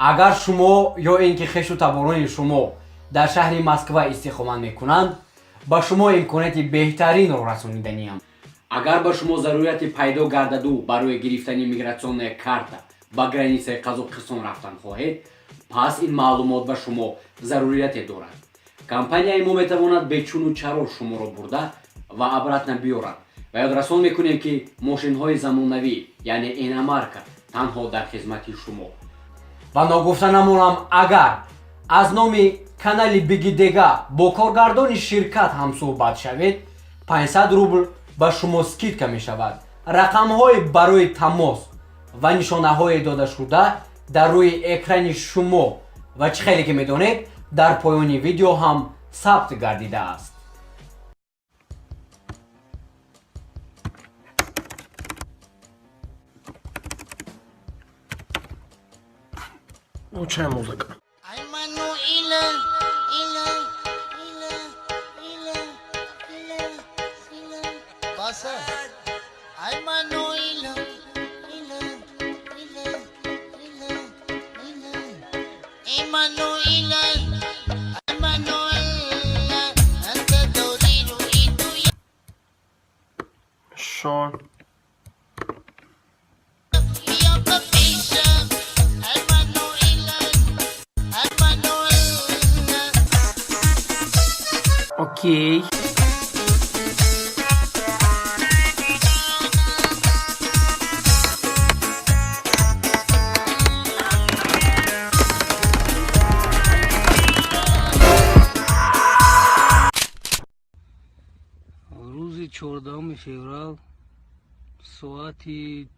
Агар шумо ё ин ки хешу таборони шумо дар шаҳри Москва истиқомат мекунанд, ба шумо имконияти беҳтаринро расониданиям. Агар ба шумо зарурияте пайдо гардаду барои гирифтани миграционная карта ба границаи Қазоқистон рафтан хоҳед, пас ин маълумот ба шумо зарурияте дорад. Компанияи мо метавонад бечуну чаро шуморо бурда ва обратно биёрад. Ва ёдрасон мекунем, ки мошинҳои замонавӣ, яъне иномарка, танҳо дар хизмати шумо. Ва ногуфта намонам, агар аз номи канали Бигидега бо коргардони ширкат ҳамсӯҳбат шавед, 500 рубл ба шумо скидка мешавад. Рақамҳои барои тамос ва нишонаҳои додашуда дар рӯи экрани шумо ва чӣ хеле ки медонед, дар поёни видео ҳам сабт гардидааст. Лучшая музыка. Эммануила, ила, ила, ила, ила, ила. Pasa. Эммануила, ила, ила, ила, ила. Эммануила, Эммануила, أنت تريد Шо? يا بابيشا Эммануила, Эммануила. Окей. Рӯзи 14 феврал соати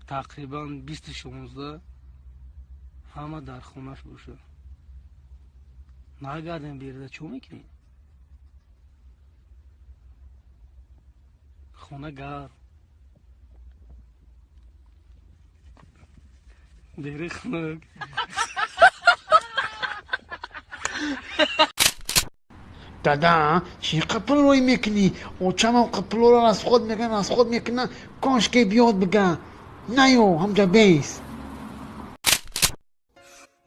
тақрибан 20:16 ҳама дар хонаш бошад. Нагардем берда, чо мекунем? Хона гарм, бери хунук. Дада, чӣ қа пул рӯй мекунӣ? Очамам қа пулоро расход мекунам, расход мекунам, кошке биёд бига. Наё, ҳамҷа бес.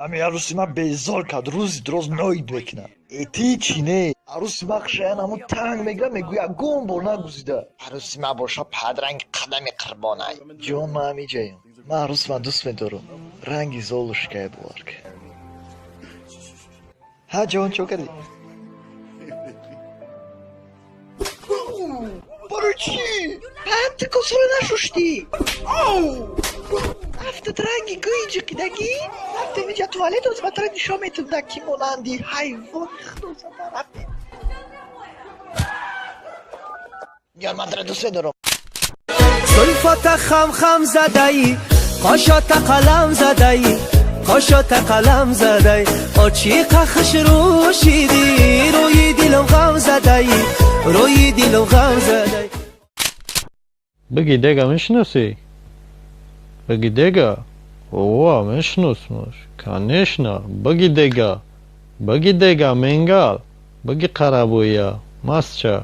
Ҳами арӯси ман безор кард, рӯзи дуроз ноид мекунад. Э, ти чӣ не? Арӯси ман хушаян ҳамун танг мегирад, мегӯяд ягон бор нагузида. Арӯси ман боша падранг қадами қурбонай. Ҷон, ман ҳамиҷаям. Ман арӯси ман дӯст медорам. Ранги золушкае, бовар кун. Ҳа, ҷон, чо кардӣ? Барои чӣ? Ҳатто косаро нашуштӣ? Рафтат ранги гӯи ҷиқидагӣ? Рафтем иҷа туалет, оз ба тара нишон метум, да ки монанди ҳайвони худозада рафтем. Ёр, ман тара дӯст медорам. زلفات خم خم زدایی، قاشات قلم زدایی، قاشات قلم زدایی، آچیق خش رو شیدی، روی دلم غم زدایی، روی دلم غم زدایی. Бигӣ дега мешиносӣ? Бигӣ дега? Ова, мешиносмаш. Конечно, бигӣ дега. Бигӣ дега менгал. Бигӣ қарабоя. Масча.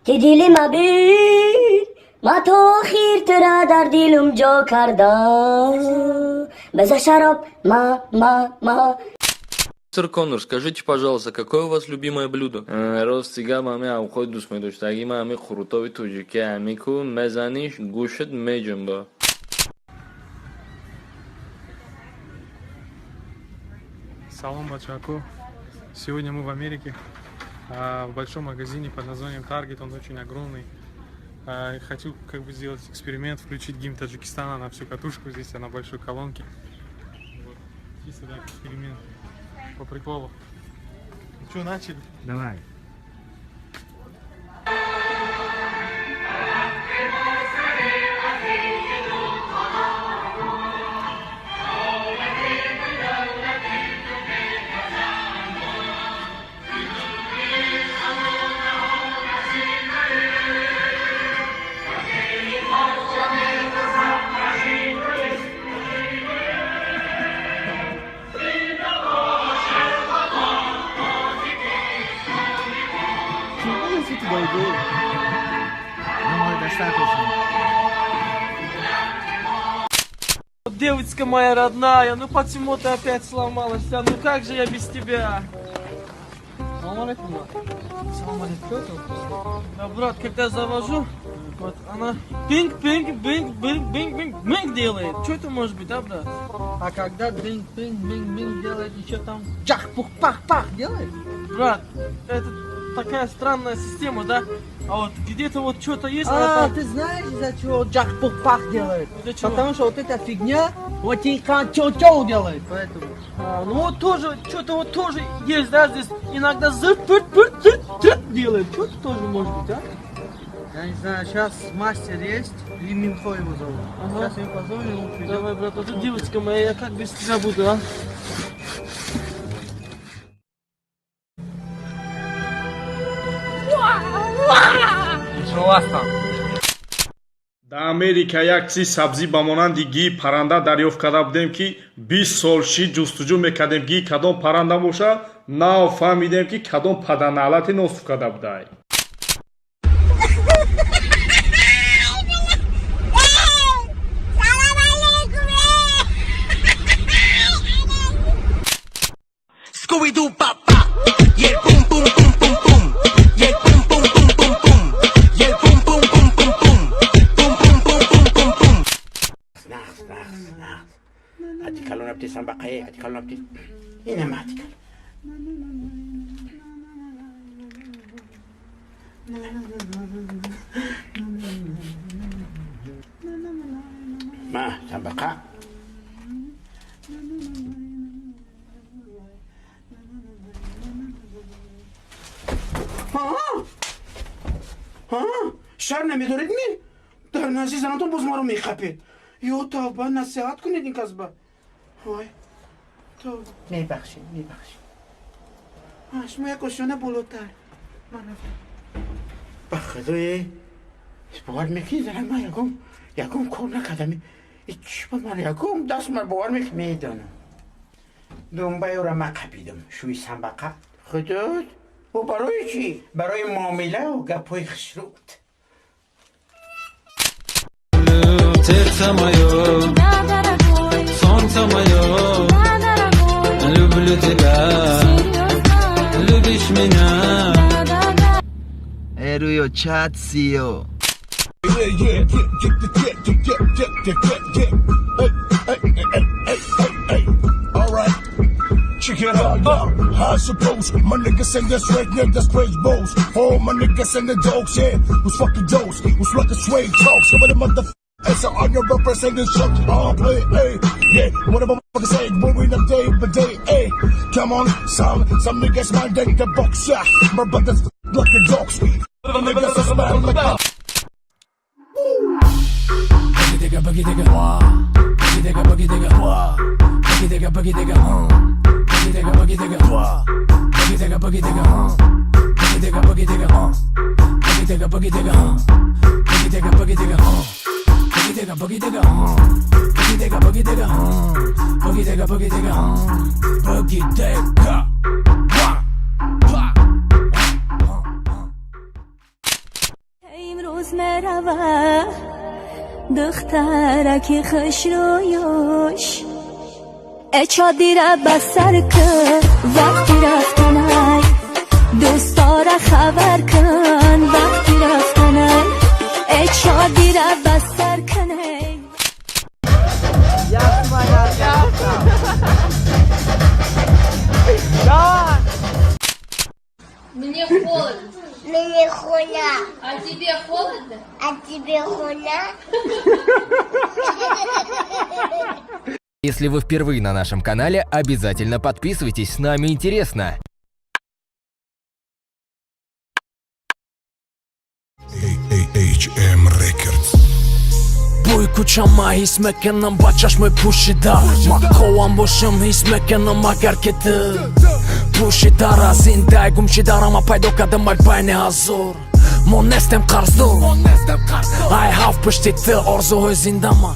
Ти дили мабин, ма то охир тура дар дилум ҷо кардам. Беза шароб ма ма ма. Мистер Коннор, скажите, пожалуйста, какое у вас любимое блюдо? Рости гап, ҳами овқоти дӯст медоштагӣ ман ҳами қурутоби тоҷикӣ, ҳами ку мезаниш, гӯшт меҷунба. Салом, бачако. Сегодня мы в Америке, в большом магазине под названием Target, он очень огромный. Хочу как бы сделать эксперимент, включить гимн Таджикистана на всю катушку здесь, на большой колонке. Вот. Чисто так, эксперимент. По приколу. Ну что, начали? Давай. Девочка моя родная, ну почему ты опять сломалась? А? Ну как же я без тебя? Салам алейкум, брат. Салам алейкум. Да, брат, когда завожу, вот она пинг, пинг, бинг, бинг, бинг, бинг, бинг делает. Что это может быть, да, брат? А когда динг, пинг, бинг, бинг делает, еще там джах, пух, пах, пах делает? Брат, это такая странная система, да? А вот где-то вот что-то есть, А, она там. Ты знаешь, из-за чего джах, пух, пах делает? Из-за чего? Потому что вот эта фигня вот и чо чо делает, поэтому. А, ну вот тоже, что-то вот тоже есть, да, здесь иногда зырт, пырт, пырт, зырт, зырт делает. Что-то тоже может быть, а? Я не знаю, сейчас мастер есть, Ли Минхо его зовут. Ага. Сейчас ему позвоним, он придет. Давай, брат, а ты девочка моя, я как без тебя буду, а? Что у вас там? Дар Америка як чизи сабзӣ ба монанди гии парранда дарёфт карда будем, ки 20 сол шид ҷустуҷӯ мекардем, гии кадом парранда бошад. Нав фаҳмидем, ки кадом паданалате носуф карда будай. Scooby-Doo pop pop, yeah, boom boom boom boom boom, yeah, boom boom boom boom boom, yeah, boom boom boom boom boom, boom boom boom boom boom boom. Нағз, нағз, нағз. Атикалон аптесам бақае, атикалон аптес. Инам атикал. Ма, самбақа. Шарм намедоред ми? Дар назди занатон боз маро мехапед. Ё тавба, насиҳат кунед ин касба. Вой, тавба. Мебахшед, мебахшед. Шумо як ошёна болотар. Ман рафтам. Ба худое, бовар мекунӣ, занак, ман ягон кор накардам. Чӣ ба ман ягон даст ман бовар мекунӣ, медонам. Думбаёра ма қапидам. Шӯи самбақа. Худот, ӯ барои чӣ? Барои муомилаву гапҳои хушрӯд. Сердце мое, солнце мое, люблю тебя, любишь меня. Эруё чатсиё. Yeah. Hey, hey, hey. All right. Check it out, yeah. I suppose my niggas send this redneck, that's crazy balls. All my niggas and the dogs, yeah. Who's fucking dose? Who's like a suede talks? Some of the motherfuckers on your representing shit. All play, hey, yeah. What the motherfuckers say? Moving up day by day, hey. Come on, some niggas mind the box, yeah. My brothers like the dogs. Niggas are smell like a Boogie digga, boogie digga, wah. Boogie digga, boogie digga, wah. Boogie digga, boogie digga, huh. Boogie digga, boogie digga, wah. Boogie digga, boogie digga, huh. Boogie digga, boogie digga, huh. Boogie digga, boogie digga, huh. Boogie digga, boogie digga, huh. Boogie digga, boogie digga, huh. Boogie digga, boogie digga, huh. Boogie digga, boogie digga, huh. Boogie digga, wah, wah. Имрӯз мерава духтараки хушрӯюш, э чодира ба сар кун, вақти рафтанай дӯстора хабар кун, вақти рафтанай э чодира ба сар кунай. Я твоя. Давай! Мне холодно. Мне холодно. А тебе холодно? А тебе холодно? Если вы впервые на нашем канале, обязательно подписывайтесь, с нами интересно. AHM Records. Бӯи кӯча ма ҳис мекунам ба чашмои пӯшида, ма ковам бошам, ҳис мекунам, агар ки ту пӯшидара зиндай гумшидарама пайдо кардам ай байни ҳазор. Мо нестем қарздор, ай ҳафт пушти ту орзуҳои зиндама.